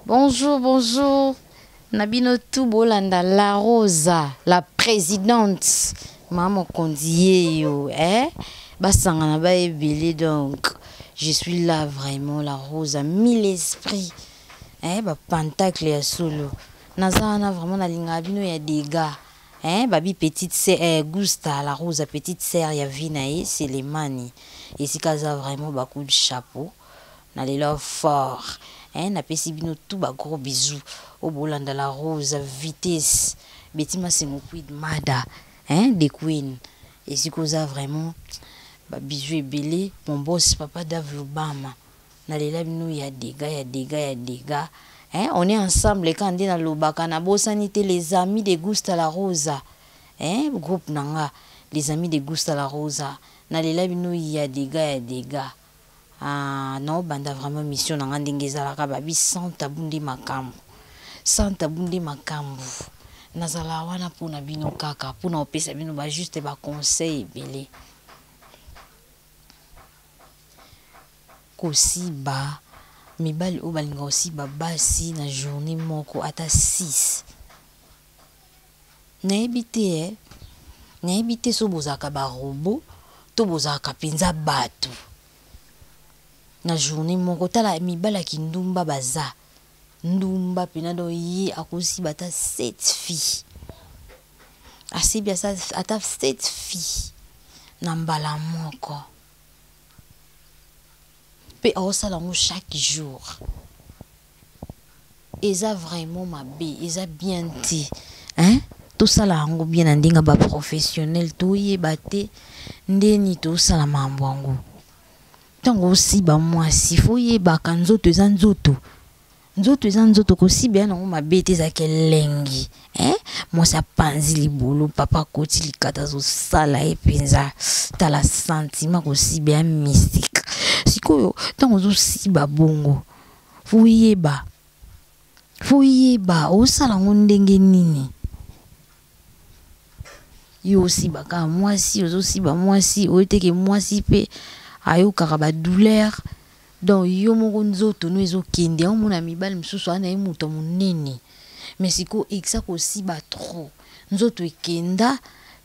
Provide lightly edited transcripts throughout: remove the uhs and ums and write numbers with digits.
Bonjour, bonjour. Na bino tout bolanda La Rosa, la présidente. Mama mokonzi yeyo, eh? Basangana ba ebele donc je suis là vraiment la Rosa, mille esprits. Eh ba pentacle ya solo. Naza wana vraiment nalingaka bino ya dégâts. Eh babi petite sœur eh, Gusta la Rosa petite sœur ya vie na ye Selemani. Esika aza vraiment ba coup de chapeau. Na lela fort hein na pesi bino tout ba gros bisous oyo bolanda la rose vitesse Betty Masengo Queen Mada hein the Queen esika oza vraiment ba bisous ebele mon boss papa Dave Lubama na lela bino ya degats ya degats ya degats hein on est ensemble ka nde na lobaka na bosani te les amis de Gusta la Rosa hein groupe na nga les amis de Gusta la Rosa na lela bino ya degats ya degats Aah nao banda vraiment mission na nga ndenge ezalaka babi sans tabou nde makambu sans tabou nde makambu nazala wana pona bino kaka pona kopesa bino ba juste ba conseil ebele kosiba mibali oyo balinga kosiba basi na journée moko ata 6 Nayebi te eh. Nayebi te soki bozalaka ba robot to bozalaka penza batu. Na journee moko tala mibali ya kindumba baza ndumba pena donc ye akosiba ata 7 filles. Asibi ata 7 filles na mbala moko. Pe aosala yango chaque jour. Eza vraiment mabe eza bien te hein tosala yango bien na ndenge ba professionnel toyeba te ndeni tosala mambo yango ntango osiba mwasi fo oyebaka nzoto eza nzoto nzoto eza nzoto kosiba ya nango mabe te ezalaki elengi eh? mwasi apanzi libolo papa akoti likata azosala ye mpenza tala sentiment kosiba ya mystique sikoyo ntango ozosiba bongo Faut yeba. Faut yeba osala ngo ndenge nini. Yo osiba kaka mwasi, ozosiba mwasi, oyo te ke mwasi pe ayokaka ba douleur. Donc yo moko nzoto no ezokende, omona mibali mosusu ana ye moto monene. Mais sikoyo ekisa kosiba trop. Nzoto ekenda,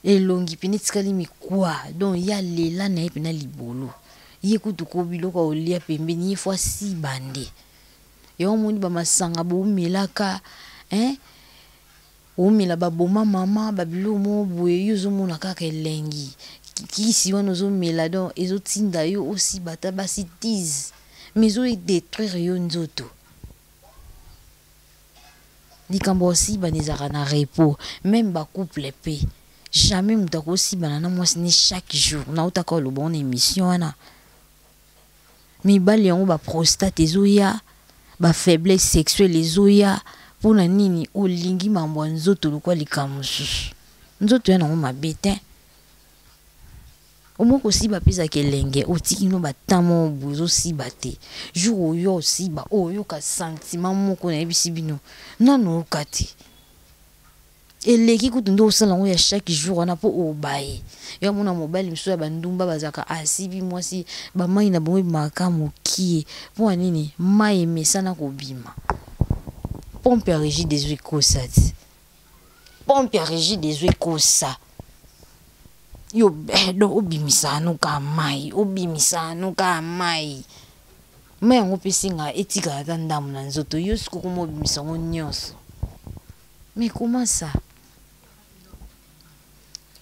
elongi pene etikali mikwa. Donc ye alela na ye pena libolo. Ye kutu ko biloko ya kolia pembeni ye faut asiba nde. Yango omoni ba masanga bo melaka hein omela ba boma mama ba biloko moko boye yo ozo mona kaka elengi kisi wana ozo mela donc ezo tinda yo osiba ata basi 10 mais ezo detruire yo nzoto. Likambo ya kosibana ezalaka na repos meme ba couple pe jamais mutu akosibana na mwasi ne chaque jour nawutaka koloba ngo na emission wana mibali yango ba prostate ezoya ba faiblesse sexuelle ezoya pona nini olingi mambo ya nzoto lokola likambo mosusu nzoto ya nango mabe te Omo kosiba pe ezalaka elenge otiki no ba temps moko boye ozosiba te jour oyo osiba oyoka sentiment moko nayebisi bino nanu oyoka te eleki kutu nde osala yango ya chaque jour wana po obaye yo amona mobali mosusu ya bandumba bazalaka asibi mwasi bamai na bango ebimaka mokie mpo ya nini mai emesana kobima pompe ya régie des eaux ekosa ti pompe ya régie des eaux ekosa yo eh, donc obimisa no kaka mai obimisa no kaka mai mai yango mpe esenga etikala ata ndambo na nzoto yo sikoyo koma obimisa yango nyonso mais comment ça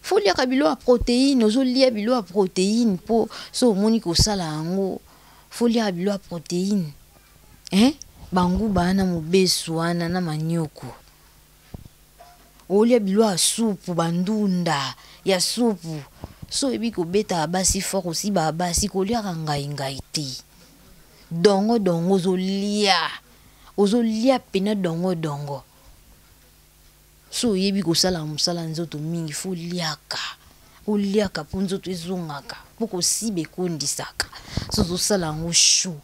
fo oliaka bilo ya protéine ozolia bilo ya protéine mpo so omoni kosala yango fo oliaka bilo ya protéine hein banguba wana mobesu wana na manioko olia bilo ya supu bandunda ya supu so oyebi kobetaka basi fort osibaka basi koliaka ngai ngai te dongo dongo ozolia ozolia pena dongo dongo So oyebi kosala mosala nzoto mingi fo oliaka oliaka mpo nzoto ezongaka mpo kosiba ekondisaka so ozosala yango chou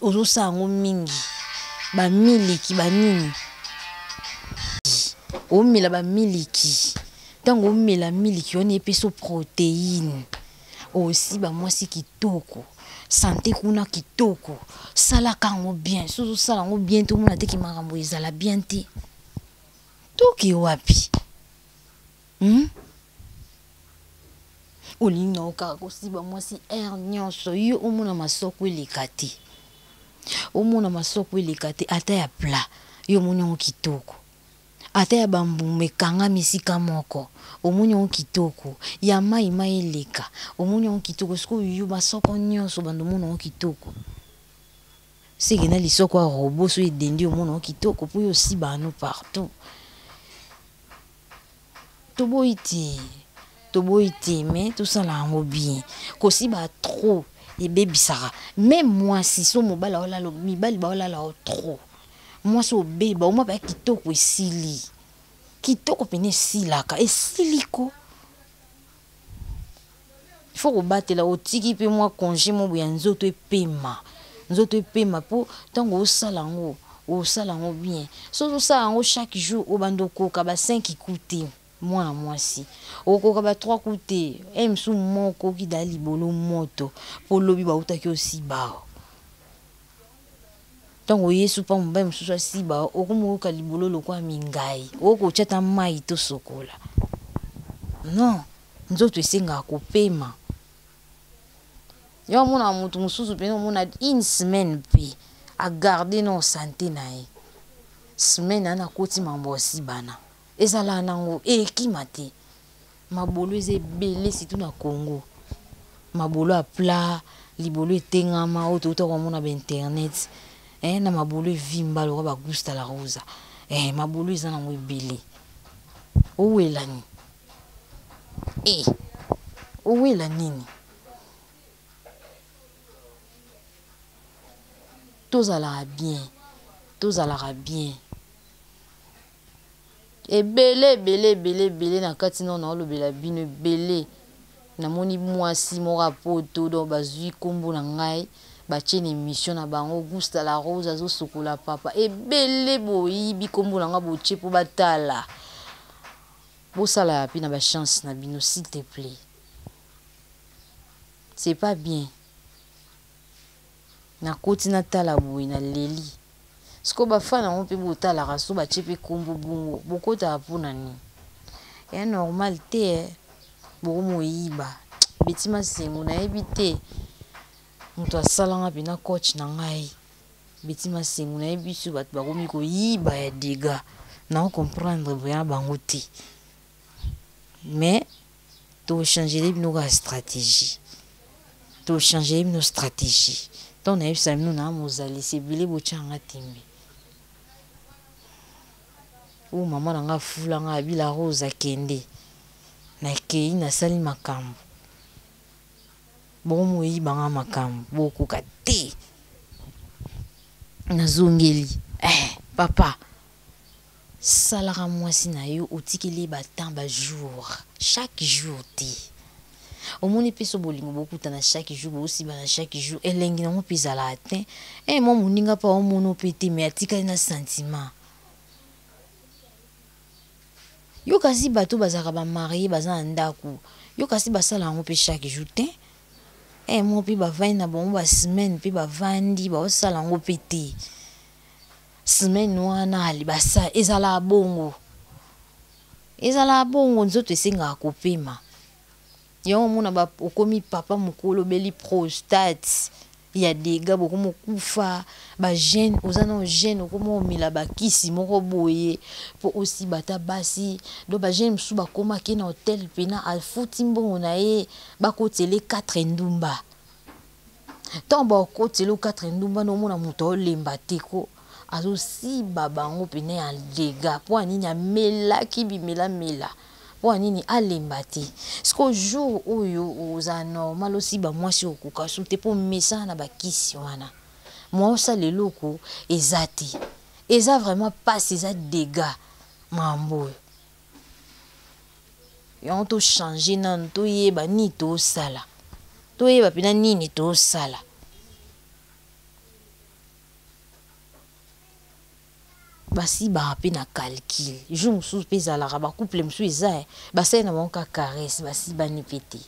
ozosala yango mingi bamiliki banini omela bamiliki ntango omela miliki wana epesi proteine osiba mwasi kitoko. Sante kuna kitoko, salaka yango bien. Soki ozosala yango bien te, omona te ke makambo ezala bien te. Toke wapi? Olingi na yo kaka kosiba mwasi heure nyonso, yo omona masoko eleka te. Omona masoko eleka te, ata ya plat, yo omoni yango kitoko. Ata ya bambuma ekangami esika moko, omoni yango kitoko. Ya mai mai eleka, omoni yango kitoko. Sikoyo yo masoko nyonso bando omona yango kitoko. Seke na lisoko ya robot so edendi omona yango kitoko mpo yo osiba yango partout. Toboyi te, toboyi te, mais tosala yango bien. Kosiba trop ebebisaka. Même mwasi so mobali aolala, mibali baolala yo trop. Mwasi obeba, omwa ba kitoko esili. Kitoko pene esilaka, esili ko. Il faut kobatela, otiki pe mwa congé mo ya nzoto epema. Nzoto epema po tango osala yango, osala yango bien. Soki osala yango chaque jour, obanda okoka ba 5 coups te, mwana mwasi. Okoka ba 3 coups te, e mosusu moko okida libolo moto po lobi bautaki osiba. Tango Yesu pa mobali mosusu asiba, okomoyoka libolo lokola mingai, okotia ata mai to sokola. Non, nzoto esengaka kopema. Yo omona moto mosusu pene omona une semaine pe a garder no santé na ye. Semaine ana koti mambo asibana. Ezala nango ekima te. Mabolo eza ebele surtout na Congo. Mabolo ya plat, libolo etengama oyo touta komona ba internet. Na mabolo evimba lokola ba Gusta la Rosa. Mabolo eza nango ebele. Owela nini? Owela nini? Tozalaka bien. Tozalaka bien. Ebele, ebele, ebele, ebele na kati nao naolobela bino ebele. Namoni mwasi moko ya poto, donc bazwi kombo na ngai, batie na émission na bango, Gusta la Rose azosokola papa. Ebele boyibi kombo na ngai botie po batala. Bosala pe na ba chance na bino, s'il te plaît. C'est pas bien. Nakoti natala boye na leli. Siko bafana yango mpe botalaka so batie mpe kombo bongo bokotaka mpona nini? Ya normal te, bokomoyiba. Beti Masengo nayebi te moto asalanga mpena coach na ngai. Beti Masengo nayebi so bato bakomi koyiba ya dégâts. Na comprendre vraiment bango te. Mais to changer bino ka stratégie. To changer bino stratégie. Tant na yebisa bino na mozalisi ebele botyanga tembe. Oyo mama na nga afula nga abi la Rose akende. Nakei nasali makambo. Bokomoyiba nga makambo bokoka te. Nazongeli. Papa, salaka mwasi na yo otikeli ye ba temps ba jour chaque jour te. Omoni pe so bolingo bokutana chaque jour, bosibana chaque jour, elengi nango pe ezalaka te. Mwa moninga pa omono pe te, mais atikali na sentiment. Yo kasi bato bazalaka ba marié baza na ndako, yo kasi basala yango pe chaque jour te. Mwa pe bavandi na bango ba semaine pe bavandi baosala yango pe te. Semaine wana ali basa ezala bongo. Ezala bongo nzoto esengaka kopema. Yango omona ba okomi papa mokolo obeli prostate ya dégâts bokomi okufa ba jeune oza na jeune okomi omela ba kisi moko boye po osiba ata basi. Donc ba jeune mosusu bakomaki na hôtel pena afuti mbongo na ye bakotele 4 ndumba. Tant bakotele 4 ndumba no omona moto aolemba te ko azosiba bango pena ya dégâts po nini amelaki bimela mela. Po nini alemba te. Siko jour oyo oza normal osiba mwasi okoka su te po mesana na bakisi wana. Mwa osala eloko eza te. Eza vraiment pasi, eza dégâts mambo oyo. Yango to changer nanu, toyeba nini tosala. Toyeba pena nini tosala. Basibaka pe na calcul. Jour mosusu pe ezalaka ba couple mosusu eza, basali na bango ka caresse, basibani pe te.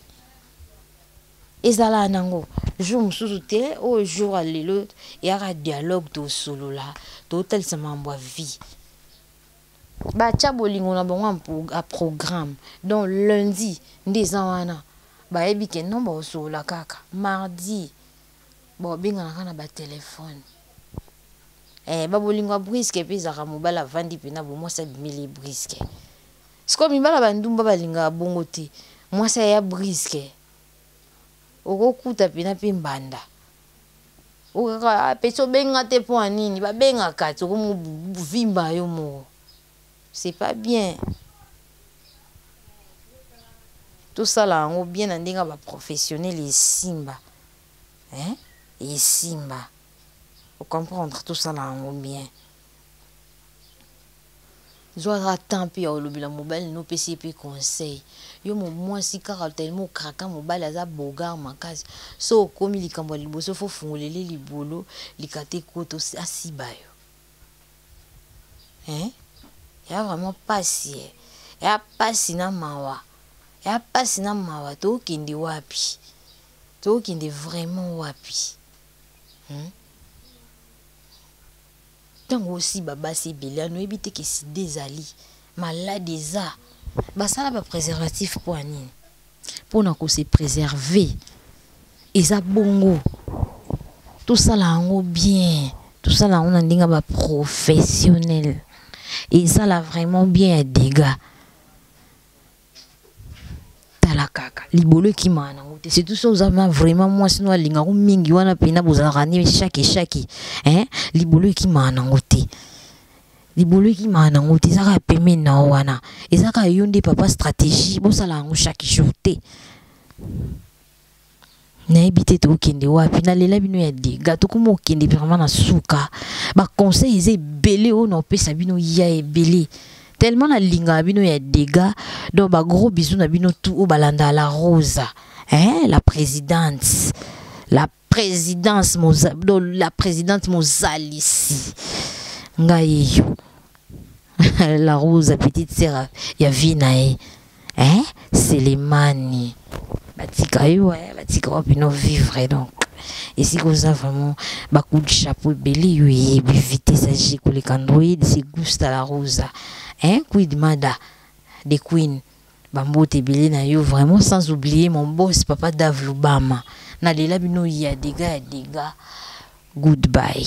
Ezalaka nango jour mosusu te, oyo jour ya lelo eyaka dialogue, tosolola, totalisa makambo ya vie. Batia bolingo na bango ya programme. Donc lundi nde eza wana, bayebi ke non, bakosolola kaka mardi, bakobengana kaka na batelefone. Babolingo ya brusque mpe ezalaka, mobali avandi mpena bo, mwasi abimeli brusque. Sikoyo mibala bandumba balingaka bongo te. Mwasi aya brusque, okokuta mpena mpe mbanda okaka apesi obenga te mpo ya nini babengaka ti okomovimba yo moko. C'est pas bien. Tosala yango bien na ndenge ya baprofessionnel, esimba, hein? Esimba, ocomprendre? Tosala yango bien. Zwaka temps mpe ya kolobela mobali no, opesi ye mpe conseil. Yo mwasi kaka tellement okraka, mobali aza bogar makasi. So okomi likambo ya liboso, fo fungolele libolo likata ekota, asiba yo, hein? Ya vraiment pasi, eh. Ya pasi na mawa, ya pasi na mawa. Tokende wapi? Tokende vraiment wapi? Ntango osiba basi ebele ano, oyebi te ke sida ezali malade. Eza basala bapréservatif mpo ya nini? Mpona kose préserver. Eza bongo, tosala yango bien, tosala yango na ndenge ya baprofessionnel, ezala vraiment bien ya dégâts. Tala kaka libolo ekimaka nango te, surtout so oza na vraiment mwasi no alingako mingi wana mpena bozalaka ni chaque chaque, hein? Libolo ekimaka nango te, libolo ekimaka nango te. Eza kaka pembeni na yo wana, eza kaka yo nde papa stratégie. Bosala yango chaque jour te. Nayebi te tokende wapi. Nalela bino ya dega. Tokoma okende vraiment na suka. Baconseil eza ebele oyo na opesa bino ya ebele, tellement nalingaka bino ya dega. Donc bagros bisous na bino tout oyo balandaka La Rosa, hein? La présidente, la présidence moza, donc la présidente mozalisi ngai yo La Rosa, petite sœur ya vie na ye, hein? Selemani, batika yo, batika wapi no vivre. Donc esika oza vraiment, bacoup de chapeau ebele. Yo eyebi vitesse age koleka Android, c'est Gusta La Rosa, hein? Quid mada the queen, bambote ebele na yo vraiment, sans oublier mon boss, papa Dave Lubama. Nalela bino ya dega, ya dega. Goodbye.